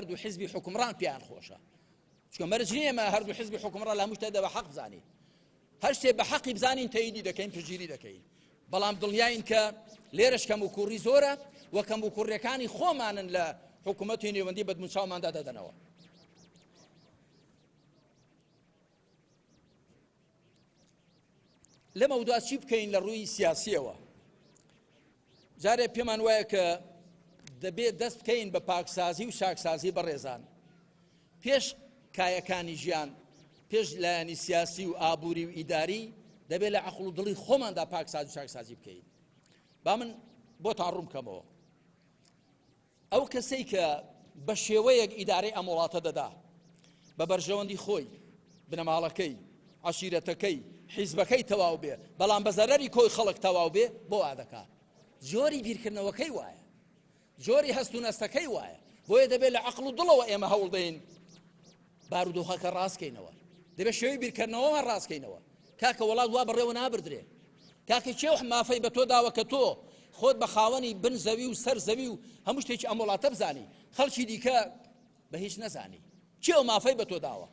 هەردوو حزبی حکومڕان پێیان خۆشە چونکە مەرج نییە ئێمە هەردوو حزبی حکومڕان لە هەموو شتێکدا بە حەق بزانین. هەر شتێ بە حەقی بزانین تەییدی دەکەین، پشتگیری دەکەین، بەڵام دڵنیاین کە لێرەش کەموکوڕی زۆرە و کەموکوڕیەکانی خۆمانن لە حکوومەتی نێوەندی بەدموچاوماندا دەدەنەوە. لەمەودوا چی بکەین لە ڕووی سیاسیەوە؟ جارێ پێمان وایە کە دەبێت دەست بکەین بە پاکسازی و چاکسازی بەڕێزان پێش کایەکانی ژیان، پێش لایەنی سیاسی و ئابووری و ئیداری، دەبێت لە عەقڵ و دڵی خۆماندا پاکسازی و چاکسازی بکەین. با من بۆتان ڕوون بکەمەوە. ئەو کەسەی کە بە شێوەیەک ئیدارەی ئەم وڵاتە دەدا بە بەرژەوەندی خۆی، بنەماڵەکەی، عەشیرەتەکەی، حیزبەکەی تەواو بێ، بەڵام بە زەرەری کۆی خەڵک تەواو بێ، بۆ وا دەکا؟ جۆری بیرکردنەوەکەی وایە. جۆری هەست و نەستەکەی وایە. بۆیە دەبێت لە عەقڵ و دڵەوە ئێمە هەوڵ دەین بارودۆخەکە ڕاستکەینەوە. دەبێت شێوەی بیرکردنەوەمان ڕاستکەینەوە. کاکە وڵات وا بەڕێوە نابردرێ. کاکە کێ ئەو مافەی بە تۆ داوە کە تۆ خۆت بە خاوەنی بن زەوی و سەر زەوی و هەموو شتێکی ئەم وڵاتە بزانی، خەڵکی دیکە بە هیچ نەزانی؟ کێ ئەو مافەی بە تۆ داوە؟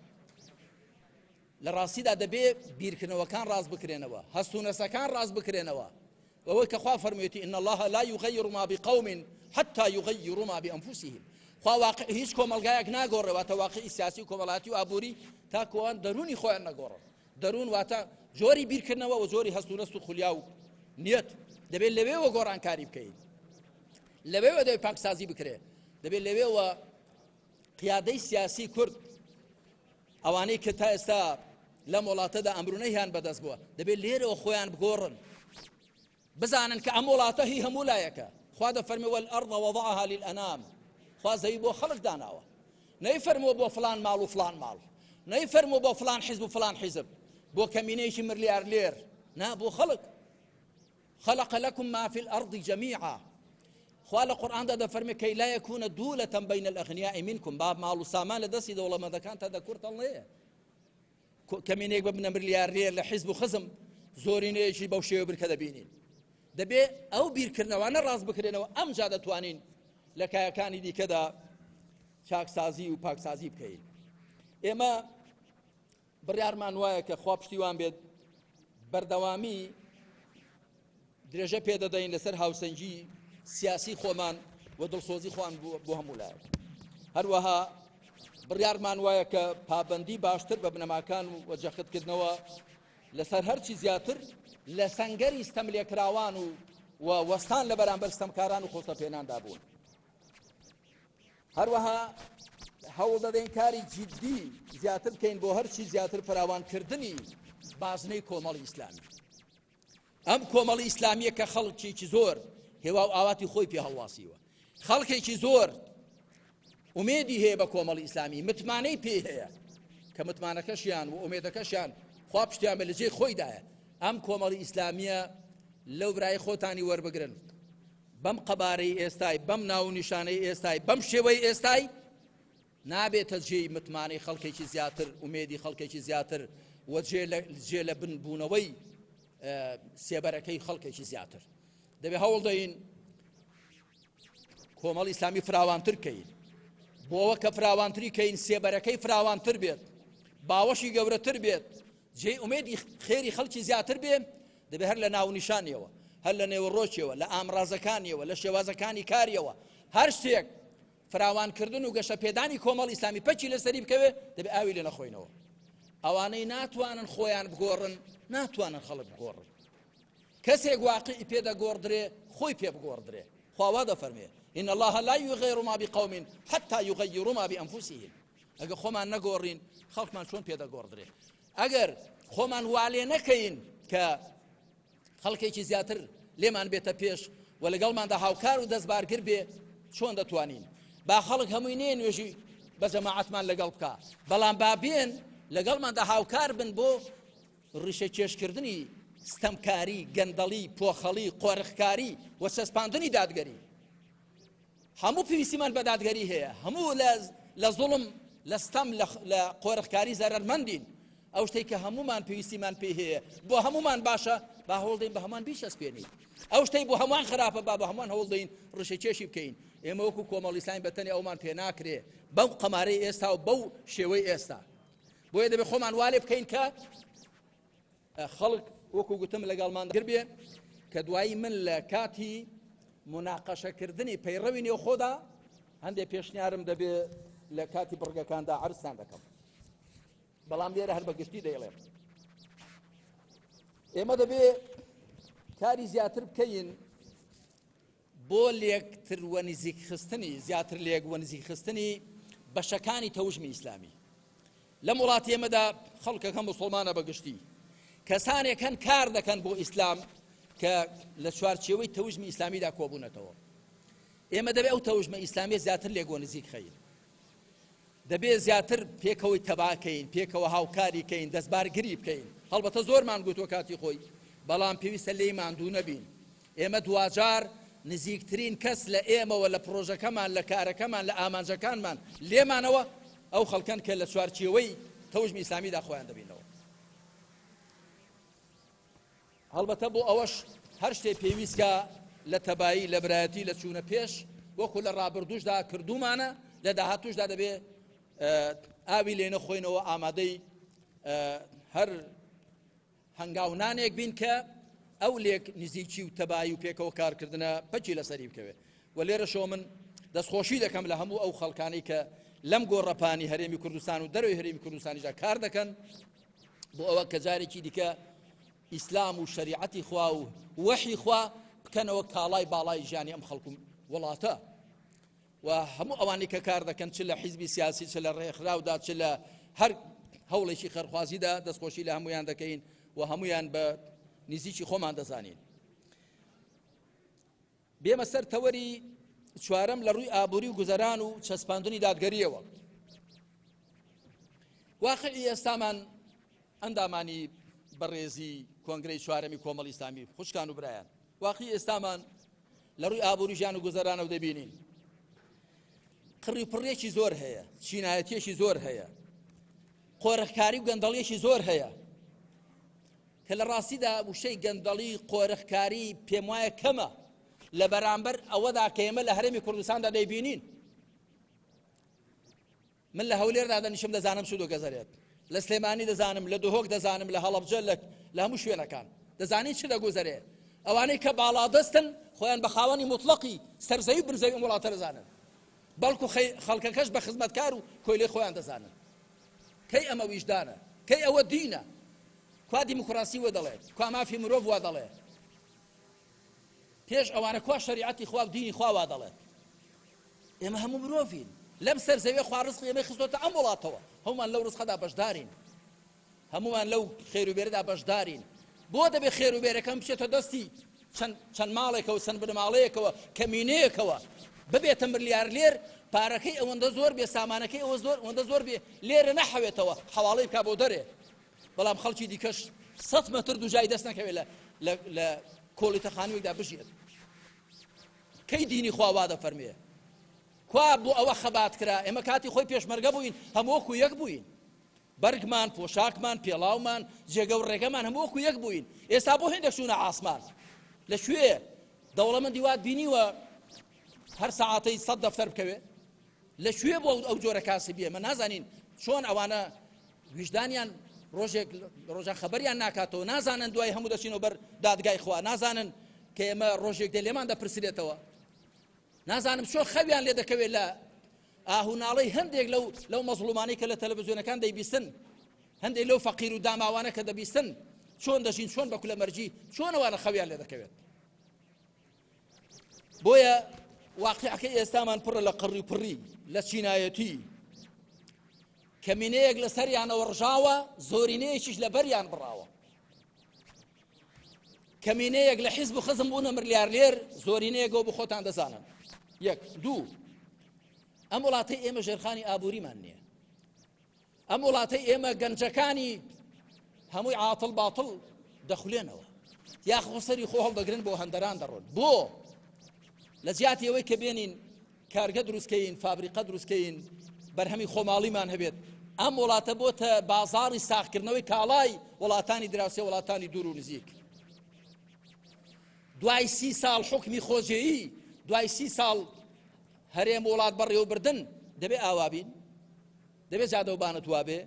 لە ڕاستیدا دەبێ بیرکردنەوەکان ڕاست بکرێنەوە، هەست و نەستەکان ڕاست بکرێنەوە. ئەوەی کە خوا فەرموویەتی ان الله لا یغیر ما بقوم حتى یغیروا ما بانفسهم، خوا واقع هیچ کۆمەڵگایەک ناگۆڕێ، واتە واقعی سیاسی و کۆمەڵایەتی و ئابووری تا کۆوان دەروونی خۆیان نەگۆڕن. دەروون واتە جۆری بیرکردنەوە و جۆری هەست و نەست و خولیا و نیەت. دەبێت لەوێوە گۆڕانکاری بکەین، لەوێوە دەبێت پاکسازی بکرێت، دەبێت لەوێوە قیادەی سیاسی کورد، ئەوانەی کە تا ئێستا لەم وڵاتەدا ئەمرونەیان بەدەست بووە، دەبێت لێرەوە خۆیان بگۆڕن، بزانن کە ئەم وڵاتە هی هەموو لایەکە. خوا دەفەرمێ والأرض وضعها للأنام، خوا زەوی بۆ خەڵک داناوە، نەیفەرمووە بۆ فلان ماڵ و فلان ماڵ، نەیفەرمووە بۆ فلان حیزب و فلان حیزب، بۆ کەمینەیەکی ملیارلێر، نا، بۆ خەڵک. خلق لكم ما في الأرض جميعا، خوا لە قورئاندا دەفەرمێ کەی لا يكون دولة بين الأغنياء منكم، با ماڵ و سامان لە دەستی دەوڵەمەندەکان تا دەکورت هەڵنەیە، کەمینەیەک ببنە ملیارلێر لە حیزب و خزم، زۆرینەیەکی بەو شێوە برکە دەبینین. دەبێ ئەو بیرکردنەوانە ڕاست بکرێنەوە، ئەمجا دەتوانین لە کایەکانی دیکەدا چاکسازی و پاکسازی بکەین. ئێمە بڕیارمان وایە کە خوا پشتیوان بێت بەردەوامی درێژە پێدەدەین لەسەر هاوسەنگی سیاسی خۆمان و دڵسۆزی خۆیان بۆ هەموو لایەک. هەروەها بڕیارمان وایە کە پابندی باشتر بە بنەماکان و جەختکردنەوە لەسەر هەرچی زیاتر لە سەنگەری ستەملێکراوان و وەستان لە بەرامبەر ستەمکاران و خۆسەپێناندا بوون. هەروەها هەوڵ دەدەین کاری جیدی زیاتر بکەین بۆ هەرچی زیاتر فراوانکردنی بازنەی کۆمەڵی ئیسلامی. ئەم کۆمەڵی ئیسلامیە کە خەڵکێکی زۆر هێوا و ئاواتی خۆی پێ هەڵواسیوە، خەڵکێکی زۆر ئومێدی هەیە بە کۆمەڵی ئیسلامی، متمانەی پێی هەیە کە متمانەکەشیان و ئومێدەکەشیان خوا پشتیان بە لە جێی خۆیدایە. ئەم کۆمەڵی ئیسلامیە لەو برای خۆتانی وەربگرن، بەم قەبارەی ئێستای، بەم ناو و نیشانەی ئێستای، بەم شێوەی ئێستای، نابێتە جێی متمانەی خەڵکێکی زیاتر، ئومێدی خەڵکێکی زیاتر و جێ لە بن بوونەوەی سێبەرەکەی خەڵکێکی زیاتر. دەبێ هەوڵ دەین کۆمەڵی ئیسلامی فراوانتر کەین، بۆەوە کە فراوانتری کەین سێبەرەکەی فراوانتر بێت، باوەشی گەورەتر بێت، جێی ئومێدی خێری خەڵکی زیاتر بێ. دەبێ هەر لە ناونیشانیەوە، هەر لە نێوەڕۆکیەوە، لە ئامرازەکانیەوە، لە شێوازەکانی کاریەوە، هەر شتێک فراوانکردن و گەشەپێدانی کۆمەڵی ئیسلامی پەکی لەسەری بکەوێ، دەبێ ئاوی لێ نەخۆینەوە. ئەوانەی ناتوانن خۆیان بگۆڕن، ناتوانن خەڵک بگۆڕن. کەسێک واقعی پێ دەگۆڕدرێ، خۆی پێ بگۆڕدرێ. خوا وا دەفەرمێ إن الله لا يغير ما بقوم حتى يغيروا ما بأنفسهم. ئەگە خۆمان نەگۆڕین، خەڵکمان چۆن پێ دەگۆڕدرێ؟ ئەگەر خۆمان والێ نەکەین کە خەڵکێکی زیاتر لێمان بێتە پێش و لەگەڵماندا هاوکار و دەستبارگر بێ، چۆن دەتوانین؟ با خەڵک هەمووی نێ نوێژی بە جەماعەتمان لەگەڵ بکە، بەڵام با بێن لەگەڵماندا هاوکار بن بۆ ڕیشە کێشکردنی ستەمکاری، گەندەڵی، پۆخەڵی، قۆرخکاری و چەسپاندنی دادگەری. هەموو پێویستیمان بە دادگەری هەیە، هەموو لە زوڵم، لە ستەم، لە قۆرخکاری زەرەرمەندین. ئەو شتێک کە هەمومان پێویستیمان پێی هەیە، بۆ هەمومان باشە، با هەوڵدەین بە هەمان بیچەسپێنین. ئەو شتەی بۆ هەموان خراپە، با بە هەموان هەوڵدەین ڕیشەکێشی بکەین. ئێمە وەکو کۆمەڵی ئیسلامی بە تەنێ ئەومان پێ ناکرێ بەو قەمارەی ئێستا و بەو شێوەی ئێستا. بۆیە دەبێ خۆمان وا لێ بکەین کە خەڵک وەکو گوتم لەگەڵمان گر بێ کە دوایی من لە کاتی مناقەشەکردنی پەیڕەوی نێوخۆدا هەندێک پێشنیارم دەبێ لە کاتی بڕگەکاندا عەرزتان دەکەم. بەڵام لێرە هەر بە گشتی دەیڵێم ئێمە دەبێ کاری زیاتر بکەین بۆ لێکتر وە نزیک خستنی زیاتر لێک وە نزیک خستنی بەشەکانی تەوژمی ئیسلامی لەم وڵاتی ئێمەدا خەڵکەکە مسلمانە بە گشتی کەسانێک هەن کار دەکەن بۆ ئیسلام کە لە چوارچێوەی تەوژمی ئیسلامیدا کۆبوونەتەوە ئێمە دەبێ ئەو تەوژمە ئیسلامیە زیاتر لێک وە نزیک خەین دەبێ زیاتر پێکەوەی تەبا کەین، پێکەوە هاوکاری کەین، دەستبارگری بکەین. هەڵبەتە زۆرمان گوتووە کاتی خۆی، بەڵام پێویستە لێی ماندوو نەبین. ئێمە دواجار نزیکترین کەس لە ئێمەوە، لە پڕۆژەکەمان، لە کارەکەمان، لە ئامانجەکانمان، لێمانەوە ئەو خەڵکەن کە لە چوارچێوەی تەوژمی ئیسلامیدا خۆیان دەبینەوە. هەڵبەتە بۆ ئەوەش هەر شتێ پێویستکا لە تەبایی، لە برایەتی، لە چوونە پێش، وەکو لە ڕابردووشدا کردوومانە، لە داهاتووشدا دەبێ ئاوی لێ نەخۆینەوە، ئامادەی هەر هەنگاونانێک بین کە ئەو لێک نزیکی و تەبایی و پێکەوە کارکردنە پەکی لەسەری بکەوێت. و لێرەشەوە من دەستخۆشی دەکەم لە هەموو ئەو خەڵکانەی کە لەم گۆڕەپانی هەرێمی کوردستان و دەرەوەی هەرێمی کوردستانیشدا کار دەکەن بۆ ئەوە کە جارێکی دیکە ئیسلام و شەریعەتی خوا و وەحی خوا بکەنەوە کاڵای باڵای ژیانی ئەم خەڵک و وڵاتە و هەموو ئەوانەی کە کار دەکەن چ لە حیزبی سیاسی چ لە ڕێکخراودا چ لە هەر هەوڵێکی خەرخوازیدا دەستخۆشی لە هەمویان دەکەین و هەمویان بە نزیکی خۆمان دەزانین. بێمە سەر تەوەری چوارەم لە ڕووی ئابووری و گوزەران و چەسپاندنی دادگەریەوە. واقعی ئێستامان ئەندامانی بەڕێزی کۆنگرەی چوارەمی کۆمەڵی ئیسلامی خوشکان و برایان واقعی ئێستامان لە ڕووی ئابووری ژیان و گوزەرانەوە دەبینین قڕی پڕێکی زۆر هەیە چینایەتیەکی زۆر هەیە قۆرخکاری و گەندەڵیەکی زۆر هەیە کە لە ڕاستیدا وشەی گەندەڵی قۆرخکاری پێم وایە کەمە لە بەرامبەر ئەوەدا کە ئێمە لە هەرێمی کوردستاندا دەیبینین. من لە هەولێر دادەنیشم دەزانم چ دەگەزەرێت، لە سلێمانی دەزانم، لە دهۆک دەزانم، لە هەڵەبجە، لە هەموو شوێنەکان دەزانین چ دەگوزەرێ. ئەوانەی کە باڵادەستن خۆیان بە خاوەنی موتڵەقی سەرزەوی و بنزەوی ئەم وڵاتە دەزانن، بەڵکو خەڵکەکەش بە خزمەتکار و کۆیلەی خۆیان دەزانن. کەی ئەمە ویژدانە؟ کەی ئەوە دینە؟ کوا دیموکراسی وا دەڵێت؟ کوا مافی مرۆڤ وا دەڵێ؟ پێش ئەوانە کوا شەریعەتی خوا و دینی خوا وا دەڵێت؟ ئێمە هەموو مرۆڤین لەم سەر زەویە، خوا ڕزقی ئێمەی خستۆتە ئەم وڵاتەوە، هەمومان لەو ڕزقەدا بەشدارین، هەمومان لەو خێر و بێرەدا بەشدارین. بۆ دەبێ خێر و بێرەکەم بچێتە دەستی چەند ماڵێکەوە، چەند بنەماڵەیەکەوە، کەمینەیەکەوە، ببێتە ملیارلێر، پارەکەی ئەوەندە زۆر بێ، سامانەکەی ئەوە زۆر ئەوەندە زۆر بێ، لێرە نەحەوێتەوە، حەواڵەی بکا بۆ دەرێ، بەڵام خەڵکی دیکەش 100 مەتر دووجای دەست نەکەوێت لە کۆڵیتە خانووێکدا بژیێت؟ کەی دینی خوا وا دەفەرموێ؟ کوا بۆ ئەوە خەبات کرا؟ ئێمە کاتی خۆی پێشمەرگە بووین، هەموو وەکو یەک بووین، بەرگمان، پۆشاکمان، پێڵاومان، جێگە و ڕێگەمان هەموو وەکو یەک بووین. ئێستا بۆ هێندێک چوونە ئاسمان؟ لە کوێ دەوڵەمەندی وات بینیوە هەر سەعاتەی 100 دەفتەر بکەوێ؟ لە کوێ بۆ ئەو جۆرە کاسبیە؟ مە نازانین چۆن ئەوانە ویژدانیان ڕۆژێک ڕۆژان خەبەریان ناکاتەوە، نازانن دوای هەموو دەچینەوە بەر دادگای خوا، نازانن کە ئێمە ڕۆژێک دێ لێمان دەپرسرێتەوە، نازانم چۆن خەویان لێ دەکەوێت لە ئاه و ناڵەی هەندێک لەو مەزڵومانەی کە لە تەلەڤزیۆنەکان دەیبیستن، هەندێک لەو فەقیر و داماوانە کە دەبیستن چۆن دەژین، چۆن بە کولەمەرگی، چۆن ئەوانە خەویان لێ دەکەوێت. بۆیە واقعەکەی ئێستامان پڕە لە قڕی و پڕی لە چینایەتی، کەمینەیەک لەسەریانەوە ڕژاوە، زۆرینەیەکیش لەبەریان بڕاوە. کەمینەیەک لە حیزب و خزم بوونە ملیارلێر، زۆرینەیەکەوە بۆ خۆتان دەزانن. یەک دوو، ئەم وڵاتەی ئێمە ژێرخانی ئابووریمان نییە. ئەم وڵاتەی ئێمە گەنجەکانی هەمووی عاتڵ باتڵ دەخولێنەوە، یاخۆ سەری خۆ هەڵدەگرن بۆ هەندەران دەڕۆن. بۆ لە جیاتی ئەوەی کە بێنین کارگە دروستکەین، فابریقە دروستکەین، بەرهەمی خۆماڵیمان هەبێت، ئەم وڵاتە بۆتە بازاڕی ساغکردنەوەی کاڵای وڵاتانی دراوسێ، وڵاتانی دوور و نزیک. دوای 30 ساڵ حکمی خۆجێیی، دوای 30 ساڵ هەرێم وڵات بەڕێوەبردن دەبێ ئاوا بین؟ دەبێ جادەوبانت وابێ؟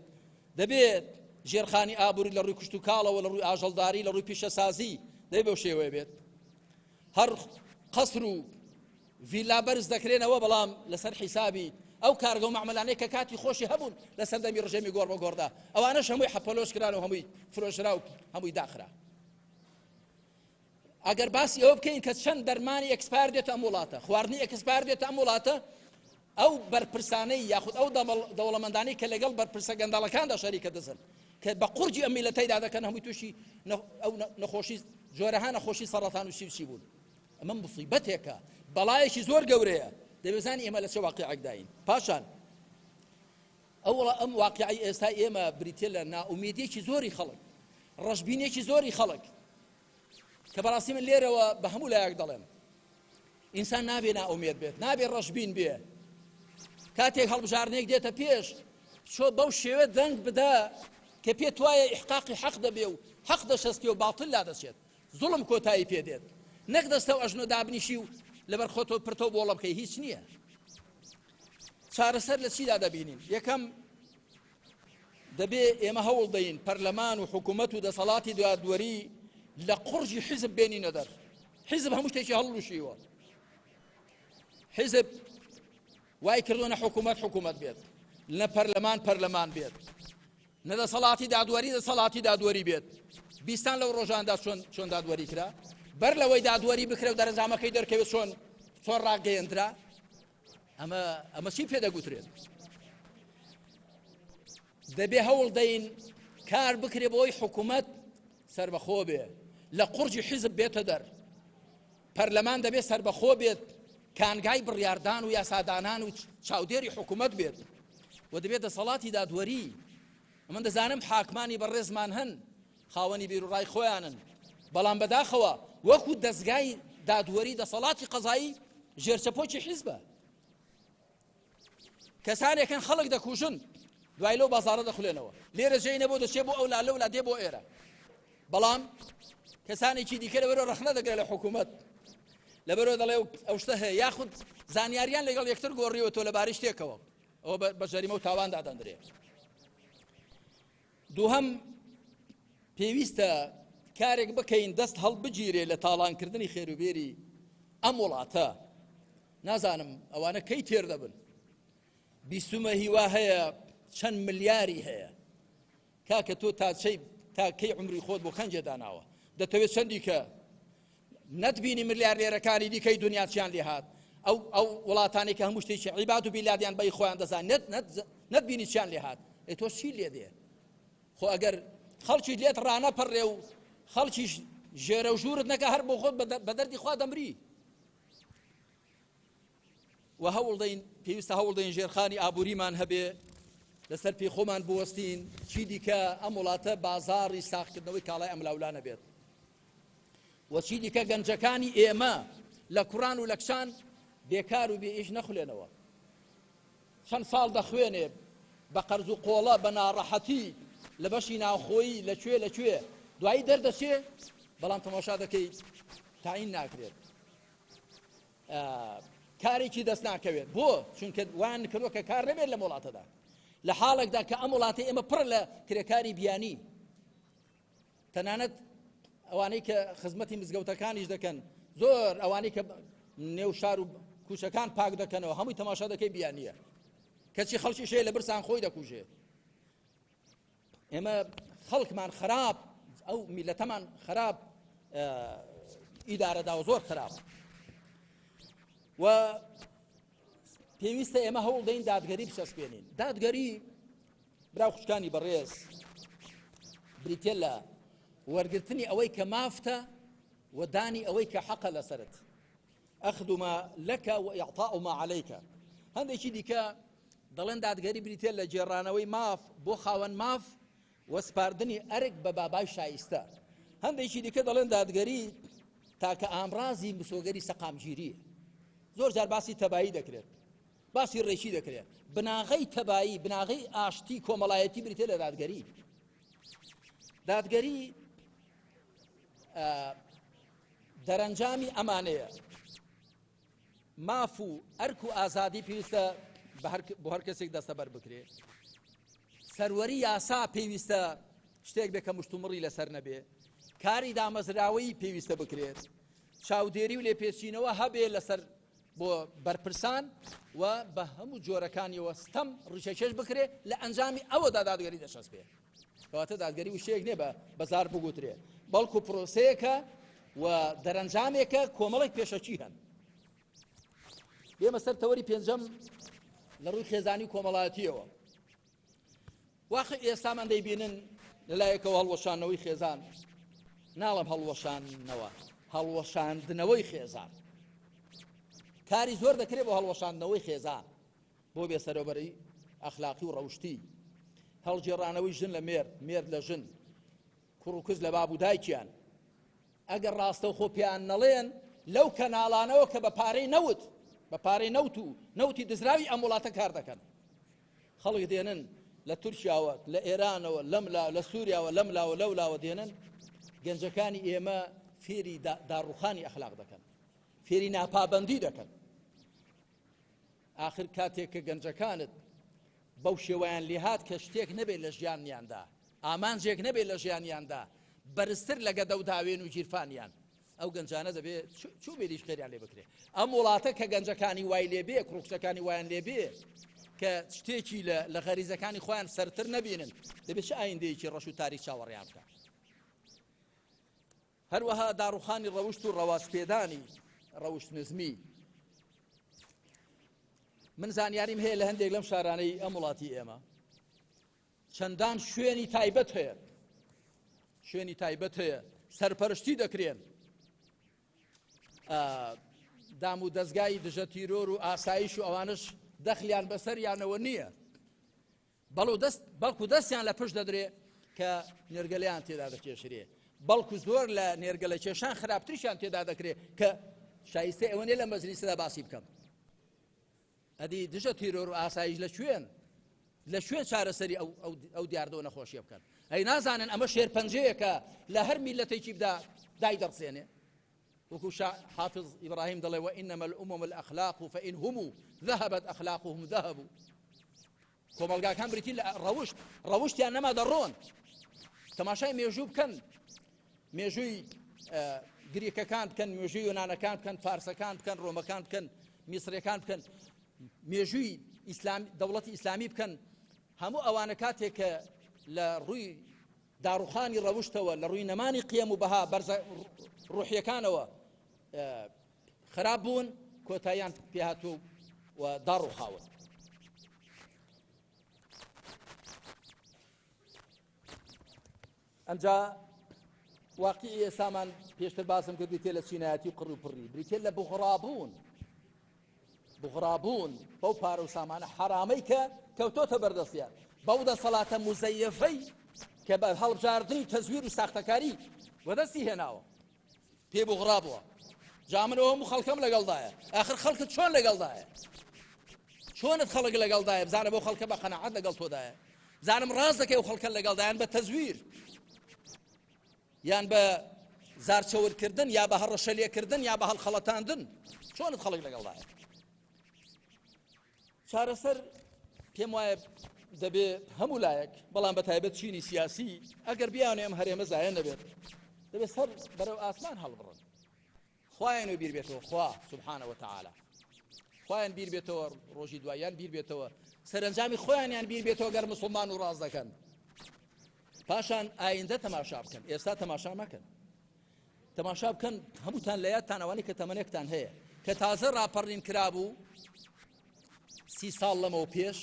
دەبێت ژێرخانی ئابووری لە ڕووی کشتوکاڵەوە لە ڕووی ئاژەڵداری لە ڕووی پیشەسازی دەبێ بەو شێوەیە بێت؟ هەر قەسر و ڤیلا بەرز دەکرێنەوە بەڵام لەسەر حیسابی ئەو کارگە و مەعمەلانەی کە کاتی خۆشی هەبوون لە سەردەمی ڕژێمی گۆڕ بە گۆڕدا ئەوانەش هەمووی حەپەلۆش کران و هەمووی فرۆشرا و هەمووی داخرا. ئەگەر باسی ئەوە بکەین کە چەند دەرمانی expire دێتە ئەم وڵاتە، خواردنی expire دێتە ئەم وڵاتە، ئەو بەرپرسانەی یاخود ئەو دەوڵەمەندانەی کە لەگەڵ بەرپرسە گەندەڵەکاندا شەریکە دزن کە بە قورجی ئەم میلەتەیدا دەکەن هەمووی تووشی ئەو نەخۆشی جۆرەها نەخۆشی سەڕەتان و چی بوون. ئەمە مصیبەتێکە، بەڵایەکی زۆر گەورەیە. دەبێزانی ئێمە لە چه واقعێکداین. پاشان ئەو ئەم واقعی ئێستا ئێمە بریتە لە نائومیدیەکی زۆری خەڵک، ڕەشبینێکی زۆری خەڵک کە بەڕاستی من لێرەوە بە هەموو لایەک دەڵێم ئینسان نابێ نائومێد بێت، نابێ ڕەشبین بێ. کاتێک هەڵبژاردنێک دێتە پێش چۆ بەو شێوە دەنگ بدە کە پێت وایە ئیحقاقی حەق دەبێ و حەق دەشەسپێ و باتل لا دەچێت، زوڵم کۆتایی پێ دێت، نەک دەستە و ئەژنۆ دابنیشی و لەبەر خۆتەوە پرتە و بۆڵە بکەی. هیچ نییە. چارەسەر لە چیدا دەبینین؟ یەکەم، دەبێ ئێمە هەوڵ دەین پەرلەمان و حکوومەت و دەسەڵاتی دادوەری لە قوڕگی حیزب بێنینە دەر. حیزب هەموو شتێکی هەڵلوشیوە. حیزب وای کردووە نە حکوومەت حکوومەت بێت، نە پەرلەمان پەرلەمان بێت، نە دەسەڵاتی دادوەری دەسەڵاتی دادوەری بێت. بیستان لەو ڕۆژاندا چۆن چۆن دادوەری کرا؟ بەر لەوەی دادوەری بکرێ و دەرەنجامەکەی دەرکەوێت چۆن چۆن ڕاگەیەندرا؟ ئەمە ئەمە چی پێ دەگوترێت؟ دەبێ هەوڵ دەین کار بکرێ بۆی حکوومەت سربەخۆ بێ، لە قورجی حیزب بێتە دەر. پەرلەمان دەبێ سربەخۆ بێت، کانگای بڕیاردان و یاسادانان و چاودێری حکوومەت بێت و دەبێت دەسەڵاتی دادوەری. من دەزانم حاکمانی بەڕێزمان هەن خاوەنی بیروڕای خۆیانن، بەڵام بەداخەوە وەکو دەزگای دادوەری دەسەڵاتی قەزایی ژێرچەپۆکی حیزبە. کەسانێکن خەڵک دەکوژن، دوای لەو بازاڕە دەخولێنەوە، لێرە جێی نەبوو دەچێ بۆ ئەولا، لەولا دێ بۆ ئێرە. بەڵام کەسانێکی دیکە لەبەرەوە ڕەخنە دەگرێت لە حکوومەت، لەبەرەوە دەڵێ ئەو شتە هەیە، یاخود زانیاریان لەگەڵ یەکتر گۆڕیوە تۆ لەبارەی شتێکەوە، ئەوە بە جەریمە و تاوان دادەندرێ. دووهەم، پێویستە کارێک بکەین دەست هەڵبگیرێ لە تاڵانکردنی خێروبێری ئەم وڵاتە. نازانم ئەوانە کەی تێر دەبن. بیستومە هیوا هەیە چەند ملیاری هەیە. کاکە تۆ تا چەی تا کەی عمری خۆت بۆ کەنجێ داناوە؟ دەتەوێت چەندی کە نەتبینی ملیاردێرەکانی دیکەی دنیا چیان لێهات؟ ئەو ئەو وڵاتانی کە هەموو شتێکی عیباد و بیلادیان بەی خۆیان دەزان نەت نەت نەتبینی چیان لێهات؟ ئێ تۆ چی لێ دێ؟ خۆ ئەگەر خەڵکی لێت ڕانەپەڕێ و خەڵکیش ژێرە و ژوورت نەکە هەر بۆ خۆت بە دەردی خوا دەمری. و هەوڵدەین پێویستە هەوڵدەین ژێرخانی ئابووریمان هەبێ، لەسەر پێی خۆمان بوەستین، چی دیکە ئەم وڵاتە بازاڕی ساغکردنەوەی کاڵای ئەملاولا نەبێت و چی دیکە گەنجەکانی ئێمە لە کوڕان و لە کچان بێکار و بێئیش نەخولێنەوە. چەند ساڵ دەخوێنێ بە قەرز و قۆڵە، بە ناڕەحەتی لە بەشی ناوخۆیی لە کوێ لە کوێ دوایی دەردەچێ، بەڵام تەماشا دەکەی تاین ناکرێت، کارێکی دەست ناکەوێت. بۆ؟ چونکە وان کردووە کە کار نەبێت لەم وڵاتەدا، لە حاڵێکدا کە ئەم وڵاتی ئێمە پڕ لە کرێکاری بیانی، تەنانەت ئەوانەی کە خزمەتی مزگەوتەکانیش دەکەن، زۆر ئەوانەی کە نێو شار و کوچەکان پاک دەکەنەوە هەمووی تەماشا دەکەی بیانیە، کەچی خەڵکی شەیە لە برسان خۆی دەکوژێ. ئێمە خەڵکمان خراپ، ئەو میلەتەمان خراپ ئیدارەداوە، زۆر خراپ. و پێویستە ئێمە هەوڵ دەین دادگەری بچەسپێنین. دادگەری برا و خوشکانی بەڕێز بریتە لە وەرگرتنی ئەوەی کە مافتە و دانی ئەوەی کە حەقە لەسرت، أخذ ما لك وإعطاء ما عليك. هەندێکی دیکە دەڵێن دادگەری بریتە لە گێڕانەوەی ماف بۆ خاوەن ماف و سپاردنی ئەرک بە بابای شایستە. هەندێکی دیکە دەڵێن دادگەری تاکە ئامرازی مسۆگەری سەقامگیریە. زۆر جار باسی تەبایی دەکرێت، باسی ڕێکی دەکرێت. بناغەی تەبایی، بناغەی ئاشتی کۆمەڵایەتی بریتە لە دادگەری. دادگەری دەرەنجامی ئەمانەیە. ماف و ئەرک و ئازادی پێویستە بۆ هەر کەسێک دەستەبەر بکرێ. سەروەری یاسا پێویستە شتێک بێ کە مشتومڕی لەسەر نەبێ. کاری دامەزراوەیی پێویستە بکرێت. چاودێری و لێپێچینەوە هەبێ لەسەر بۆ بەرپرسان و بە هەموو جۆرەکانیەوە ستەم ڕیشەکێش بکرێ، لە ئەنجامی ئەوەدا دادگەری دەچەسپێ. کەواتە دادگەری وشەیەک نییە بە بەزار بگوترێ، بەڵکو پرۆسەیەکە و دەرەنجامێکە کۆمەڵێک پێشەکی هەن. بێمە سەر تەوەری پێنجەم لە ڕووی خێزانی و کۆمەڵایەتیەوە. واقع ئێستامان دەیبینن لەلایەکەوە هەڵوەشاندنەوەی خێزان، ناڵم هەڵوەشاندنەوە، هەڵوەشاندنەوەی خێزان. کاری زۆر دەکرێت بۆ هەڵوەشاندنەوەی خێزان، بۆ بێسەرۆبەری ئەخلاقی و ڕەوشتی، هەڵگێڕانەوەی ژن لە مێرد، مێرد لە ژن، کوڕ و کچ لە باب و دایکیان. ئەگەر ڕاستەوخۆ پێیان نەڵێن لەو کەناڵانەوە کە بە پارەی نەوت، بە پارەی نەوت و نەوتی دزراوی ئەم وڵاتە کار دەکەن، خەڵک دێنن لە تورکیاوە، لە ئێرانەوە، لەملا، لە سووریاوە، لەملاوە، لەولاوە دێنن، گەنجەکانی ئێمە فێری داڕوخانی ئەخلاق دەکەن، فێری ناپابەندی دەکەن. ئاخر کاتێک کە گەنجەکانت بەو شێوەیان لێهات کە شتێک نەبێت لە ژیانیاندا، ئامانجێک نەبێت لە ژیانیاندا بەرزتر لە گەدە و داوێن و گیرفانیان، ئەو گەنجانە دەبێت چوو بێریش خێریان لێ بکرێت. ئەم وڵاتە کە گەنجەکانی وای لێبێ، کوڕکچەکانی وایان لێبێ کە شتێکی لە غەریزەکانی خۆیان سەرتر نەبینن، دەبێت چ ئایندەیەکی ڕەش و تاریک چاوەڕێیان بکات. هەروەها داڕوخانی ڕەوشت و ڕەواجپێدانی ڕەوشت نزمی. من زانیاریم هەیە لە هەندێک لەم شارانەی ئەم وڵاتی ئێمە چەندان شوێنی تایبەت هەیە، شوێنی تایبەت هەیە سەرپەرشتی دەکرێن، دام و دەستگای دژە تیرۆر و ئاسایش و ئەوانش دەخلیان بەسەریانەوە نییە، بەڵو دەست بەڵکو دەستیان لە پشت دەدرێ کە نێرگەلیان تێدا دەکێشرێ، بەڵکو زۆر لە نێرگەلە کێشان خراپتریشیان تێدا دەکرێ کە شایستە ئەوە نیە لە مەجلیسدا باسی بکەم. ئەدی دژە تیرۆر و ئاسایش لە کوێن؟ لە کوێن چارەسەری ئەو دیاردە و نەخۆشیە بکەن؟ ئەی نازانن ئەمە شێرپەنجەیەکە لە هەر میلەتێکی بدا دای دەڕسێنێ؟ وەکو شا حافظ ئیبراهیم دەڵێ وإنما الأمم الأخلاق فإن هم ذهبت أخلاقهم ذهبوا. کۆمەڵگاکان بریتین لە ڕەوشت، ڕەوشتیان نەما دەڕۆن. تەماشای مێژوو بکەن، مێژووی گریکەکان بکەن، مێژووی یۆنانەکان بکەن، فارسەکان بکەن، ڕۆمەکان بکەن، میسرەکان بکەن، مێژووی ئیسلام، دەوڵەتی ئیسلامی بکەن. هەموو ئەوانە کاتێک کە لە ڕووی داڕوخانی ڕەوشتەوە، لە ڕووی نەمانی قیەم و بەها بەرزە ڕوحیەکانەوە خراپ بوون، کۆتاییان پێهاتوو و داڕوخاون. ئەمجا واقعی ئێستامان پێشتر باسم کرد بریتە لە چینایەتی و قڕ و پڕی، بریتە لە بوغڕابوون، بوغڕابوون بەو پارە و سامانە حەرامەی کە کەوتۆتە بەردەستیان، بەو دەسەڵاتە موزەیەفەی کە بە هەڵبژاردنی تەزویر و ساختەکاری وەدەستی هێناوە، پێ بوغڕا بووە. جا من ئەو هەموو خەڵکەم لەگەڵدایە، ئاخر خەڵکت چۆن لەگەڵدایە؟ چۆنت خەڵک لەگەڵدایە؟ بزانە بۆ خەڵکە بە قەناعەت لەگەڵ تۆدایە، بزانم ڕاست دەکەی ئەو خەڵکە لەگەڵدایان بە تەزویر یان بە زارچەورکردن یا بە هەڕەشە لێکردن یا بە هەڵخەڵەتاندن، چۆنت خەڵک لەگەڵدایە؟ چارەسەر پێم وایە دەبێ هەموو لایەک، بەڵام بە تایبەت چینی سیاسی، ئەگەر بیانێ ئەم هەرێمە زایە نەبێت، دەبێت سەر بەرەو ئاسمان هەڵبڕن، خوایان و بیر بێتەوە، خوا سبحانە وتعالی خوایان بیر بێتەوە، ڕۆژی دواییان بیر بێتەوە، سەرەنجامی خۆیانیان بیر بێتەوە گەر مسلمان و ڕاست دەکەن. پاشان ئایندە تەماشا بکەن، ئێستا تەماشا مەکەن. تەماشا بکەن هەمووتان لە یادتان ئەوانەی کە تەمەنێکتان هەیە کە تازە ڕاپەڕین کرابوو 30 ساڵ لەمەو پێش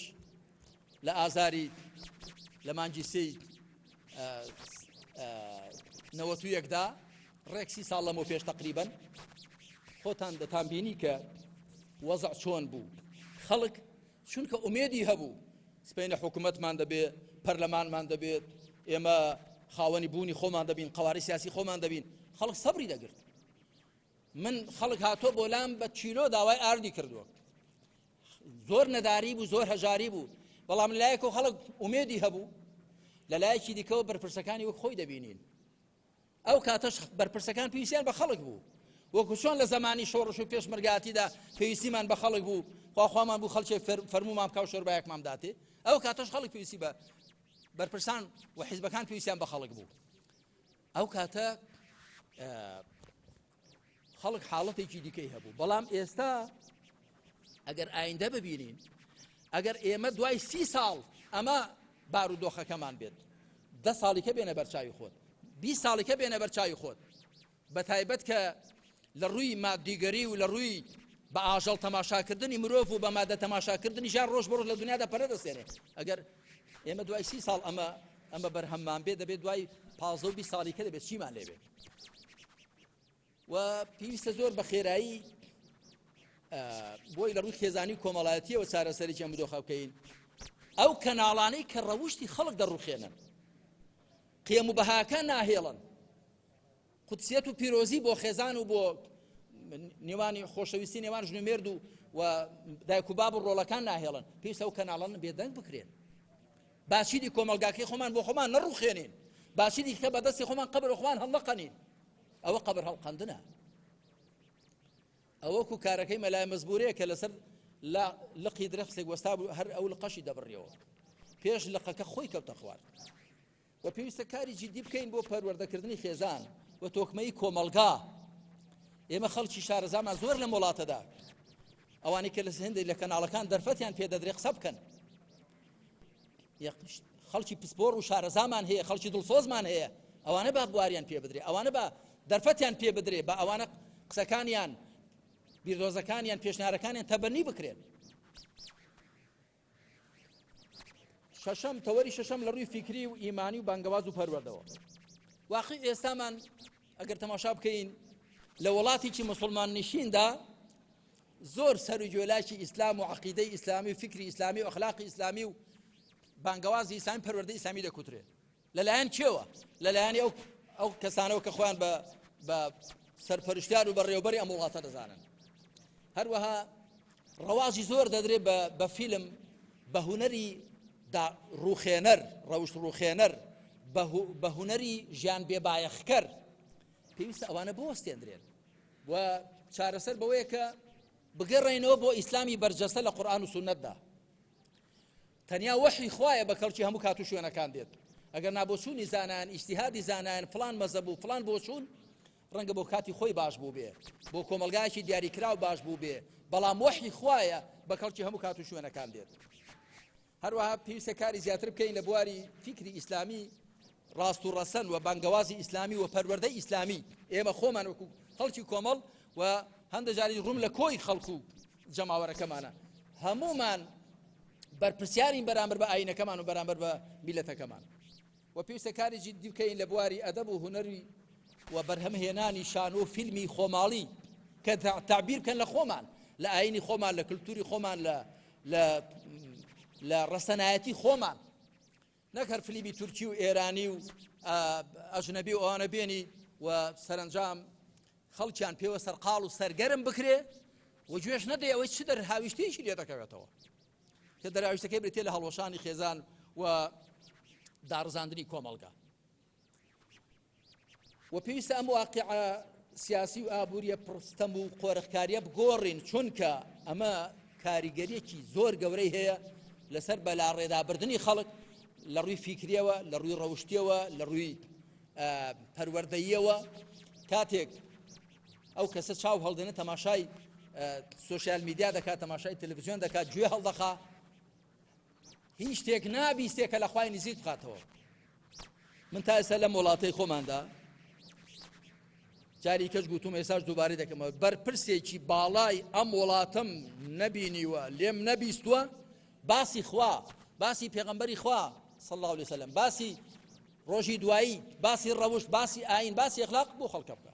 لە ئازاری لە مانگی سێی نەوەت و یەکدا ڕێک 30 ساڵ لەمەو پێش تقریبن خۆتان دەتان بینی کە وەزع چۆن بوو. خەڵک چونکە ئومێدی هەبوو سپینە حکوومەتمان دەبێت، پەرلەمانمان دەبێت، ئێمە خاوەنی بوونی خۆمان دەبین، قواری سیاسی خۆمان دەبین، خەڵک سەبری دەگرت. من خەڵک هاتۆ بۆ لام بە کیلۆ داوای ئاردی کردووە، زۆر نەداری بوو، زۆر هەژاری بوو، بەڵام لەلایەک و خەڵک ئومێدی هەبوو، لەلایەکی دیکەوە بەرپرسەکانی وەک خۆی دەبینین. ئەو کاتەش بەرپرسەکان پێویستیان بە خەڵک بوو. وەکو چۆن لە زەمانی شۆڕش و پێشمەرگاتیدا پێویستیمان بە خەڵک بوو، خوا خوامان بوو خەڵکێک فەرموومان بکا و شۆربایەکمان بداتێ، ئەو کاتەش خەڵک پێویستی بە بەرپرسان و حیزبەکان پێویستیان بە خەڵک بوو. ئەو کاتە خەڵک حاڵەتێکی دیکەی هەبوو، بەڵام ئێستا ئەگەر ئایندە ببینین، ئەگەر ئێمە دوای 30 ساڵ ئەمە بارودۆخەکەمان بێت، 10 ساڵیکە بێنە بەرچاوی خۆت، 20 ساڵیکە بێنە بەرچاوی خۆت، بەتایبەت کە لە ڕووی مادیگەری و لە ڕووی بە ئاژەڵ تەماشاکردنی مرۆڤ و بە مادە تەماشاکردنی ژیان ڕۆژ بە ڕۆژ لە دنیادا پەرە دەستێنێ. ئەگەر ئێمە دوای 30 ساڵ ئەمە بەرهەممان بێ، دەبێت دوای 15 و 20 ساڵی کە دەبێت چیمان لێ بێت؟ و پێویستە زۆر بە خێرایی بۆی لە ڕووی خێزانی و کۆمەڵایەتیەوە چارەسەرێکی ئەم دۆخە بکەین. ئەو کەناڵانەی کە ڕەوشتی خەڵک دەڕوخێنن، قێم و بەهاکان ناهێڵن، قودسیەت و پیرۆزی بۆ خێزان و بۆ نێوانی خۆشەویستی نێوان ژن و مێرد و دایک و باب و ڕۆڵەکان ناهێڵن، پێویستە ئەو کەناڵانە بێدەنگ بکرێن. باشیدی کۆمەڵگاکەی خۆمان بۆ خۆمان نەڕوخێنین، باشیدی کە بەدەستی خۆمان قەبر خۆمان هەڵنەقەنین. ئەوە قەبر هەڵقەندنە. ئەوەکو کارەکەی مەلای مەزبورەیە کە لەسەر لە لقی درەختێک وەستا بوو، هەر ئەو لقەشی دەبڕیەوە، پێش لقەکە خۆی کەوتە خوارد. و پێویستە کاری جدی بکەین بۆ پەروەردەکردنی خێزان و تۆکمەی کۆمەڵگا. ئێمە خەڵکی شارەزامان زۆر لەم وڵاتەدا، ئەوانەی کە لە هەندێک لە کەناڵەکان دەرفەتیان پێدەدرێ قسە بکەن، خەڵکی پسپۆڕ و شارەزامان هەیە، خەڵکی دڵسۆزمان هەیە، ئەوانە با بواریان پێ بدرێ، ئەوانە با دەرفەتیان پێ بدرێ، بە ئەوانە قسەکانیان، بیردۆزەکانیان، پێشنیارەکانیان تەبەنی بکرێن. شەشەم، تەوەری شەشەم لە ڕووی فیکری و ئیمانی و بانگەواز و پەروەردەوە. واقع ئێستامان ئەگەر تەماشا بکەین لە وڵاتێکی مسلمان نشیندا زۆر سەر و گوێلاکی ئیسلام و عقیدەی ئیسلامی و فکری ئیسلامی و ئەخلاقی ئیسلامی و بانگەوازی ئیسلامی پەروەردەی ئیسلامی دەکوترێت. لەلایەن کێوە؟ لەلایەن ئەو کەسانەوە کە خۆیان بە سەرپەرشتیار و بەڕێوبەری ئەم وڵاتە دەزانن. هەروەها ڕەواجی زۆر دەدرێت بە فیلم، بە هونەری ڕوخێنەر، ڕەوشت ڕوخێنەر، بە هونەری ژیان بێبایەخکەر. پێویستە ئەوانە بوەستێندرێن و چارەسەر بەوەیە کە بگەڕێنەوە بۆ ئیسلامی بەرجەستە لە قورئان و سوننەتدا. تەنیا وەحی خوایە بە کەڵکی هەموو کات و شوێنەکان دێت. ئەگەر نابۆچوونی زانایان، ئیجتیهادی زانایان، فڵان مەزەب و فڵان بۆچوون ڕەنگە بۆ کاتی خۆی باش بوو بێ، بۆ کۆمەڵگایەکی دیاریکراو باش بوو بێ، بەڵام وەحی خوایە بە کەڵکی هەموو کات و شوێنەکان دێت. هەروەها پێویستە کاری زیاتر بکەین لە بواری فیکری ئیسلامی ڕاست و ڕەسەن و بانگەوازی ئیسلامی و پەروەردەی ئیسلامی. ئێمە خۆمان وەکو خەڵکی کۆمەڵ و هەندە جاری ڕووم لە کۆی خەڵک و جەماوەرەکەمانە، هەمومان بەرپرسیارین بەرامبەر بە ئاینەکەمان و بەرامبەر بە میلەتەکەمان. و پێویستە کاری جدی بکەین لە بواری ئەدەب و هونەری و بەرهەمهێنانی شانۆ و فیلمی خۆماڵی کە تعبیر بکەن لە خۆمان، لە ئاینی خۆمان، لە کللتوری خۆمان، لە ڕەسەنایەتی خۆمان. نەک هەر فلیمی تورکی و ئێرانی و ئەژنەبی و ئەوانە بێنی و سەرەنجام خەڵکیان پێوە سەرقاڵ و سەرگەرم بکرێ و گوێش نەدەی ئەوەی چ دەرهاویشتێکی لێ دەکەوێتەوە، کە دەراویشتەکەی بریتیە لە هەڵوەشانی خێزان و داڕزاندنی کۆمەڵگا. و پێویستە ئەم واقعە سیاسی و ئابووریە پڕستەم و قۆرخکاریە بگۆڕین، چونکە ئەمە کاریگەریەکی زۆر گەورەی هەیە لەسەر بەلاڕێدابردنی خەڵک لە ڕووی فیکریەوە، لە ڕووی ڕەوشتیەوە، لە ڕووی پەروەردەییەوە. کاتێک ئەو کەسە چاو هەڵدێنێ تەماشای سۆشیال میدیا دەکات، تەماشای تەلەڤیزیۆن دەکات، گوێ هەڵدەخا، هیچ شتێک نابیستێ کە لە خوای نزیک بخاتەوە. من تا ئێستا لەم وڵاتەی خۆماندا جاری کەش گوتوم، ئێستاش دووبارەی دەکەمەوە، بەرپرسێکی باڵای ئەم وڵاتەم نەبینیوە، لێم نەبیستووە باسی خوا، باسی پێغەمبەری خوا صلی الله علیه وسلم، باسی ڕۆژی دوایی، باسی ڕەوشت، باسی ئاین، باسی ئەخلاق بۆ خەڵکە بکە.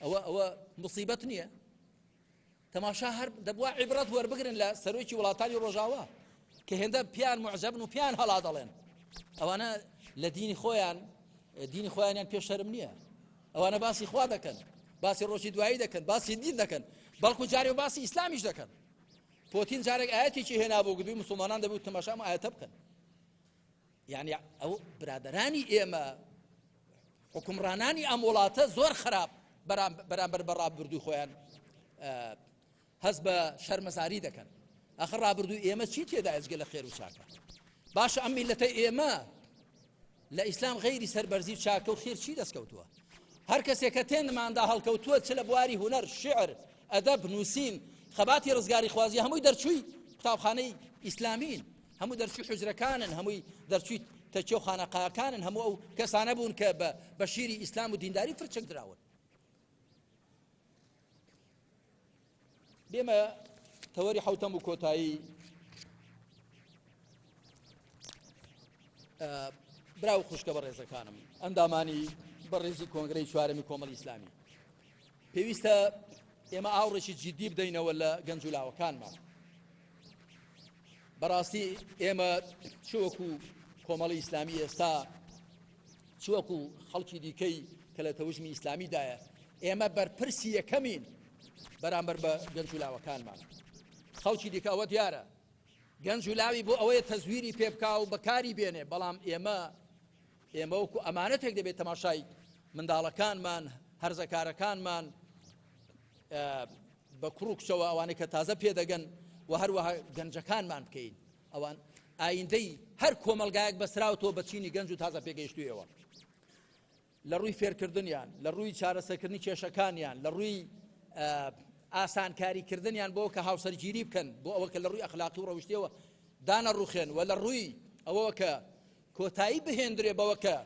ئەوە مصیبەت نییە؟ تەماشا هەر دەبووە عیبرەت وەربگرن لە سەرۆکی وڵاتانی ڕۆژاوا کە هێندە پیان معجبن و پیان هەڵا دەڵێن. ئەوانە لە دینی خۆیان، دینی خۆیانیان پێ شەرم نییە. ئەوانە باسی خوا دەکەن، باسی ڕۆژی دوایی دەکەن، باسی دین دەکەن، بەڵکو جارێ و باسی ئیسلامیش دەکەن. پۆتین جارێک ئاەتێکی هێنا بۆ گوتبووی مسلمانان دەبوو تەماشا ئەم ئاەتە بکەن. یعنی ئەو برادرانی ئێمە حکومڕانانی ئەم وڵاتە زۆر خراپ بەرامبەر بە ڕابردووی خۆیان هەست بە شەرمەزاری دەکەن. ئاخر ڕابردووی ئێمە چی تێدایە جگە لە خێر و چاکە؟ باشە ئەم میللەتەی ئێمە لە ئیسلام غەیری سەربەرزی و چاکە و خێر چی دەستکەوتووە؟ هەر کەسێک کە تێنماندا هەڵکەوتووە چ لە بواری هونەر، شیعر، ئەدەب، نووسین، خەباتی ڕزگاریخوازی هەمووی دەرچووی قوتابخانەی ئیسلامین، هەموو دەرچووی حوجرەکانن، هەمووی دەرچووی تەکیە و خانەقاکانن، هەموو ئەو کەسانە بوون کە بە شیری ئیسلام و دینداری فرچک دراون. بێمە تەوەری حوتەم و کۆتایی برا و خوشکە بەڕێزەکانم ئەندامانی بەڕێزی کۆنگرەی چوارەمی کۆمەڵی ئیسلامی پێویستە ئێمە ئاوڕێکی جدی بدەینەوە لە گەنج و لاوەکانمان بەڕاستی ئێمە چوەکو کۆمەڵی ئیسلامی ئێستا چ وەکو خەڵکی دیکەی کە لە تەوژمی ئیسلامیدایە، ئێمە بەرپرسی یەکەمین بەرامبەر بە گەنج و لاوەکانمان. خەڵکی دیکە ئەوە دیارە گەنج و لاوی بۆ ئەوەیە تەزویری پێ بکا و بەکاری بێنێ، بەڵام ئێمە ئێمە وەکو ئەمانەتێک دەبێت تەماشای منداڵەکانمان، هەرزەکارەکانمان بە کوڕ و کچەوە ئەوانەی کە تازە پێدەگەن و هەروەها گەنجەکانمان بکەین. ئەوان ئایندەی هەر کۆمەڵگایەک بەسراوتەوە بە چینی گەنج و تازە پێگەیشتوویەوە لە ڕووی فێرکردنیان لە ڕووی چارەسەرکردنی کێشەکانیان لە ڕووی ئاسانکاریکردنیان بۆ کە هاوسەرگیری بکەن بۆ ئەوە کە لە ڕووی ئەخلاقی و ڕەوشتیەوە دانە ڕوخێن و لە ڕووی ئەوەوە کە کۆتایی بهێندرێ بەوە کە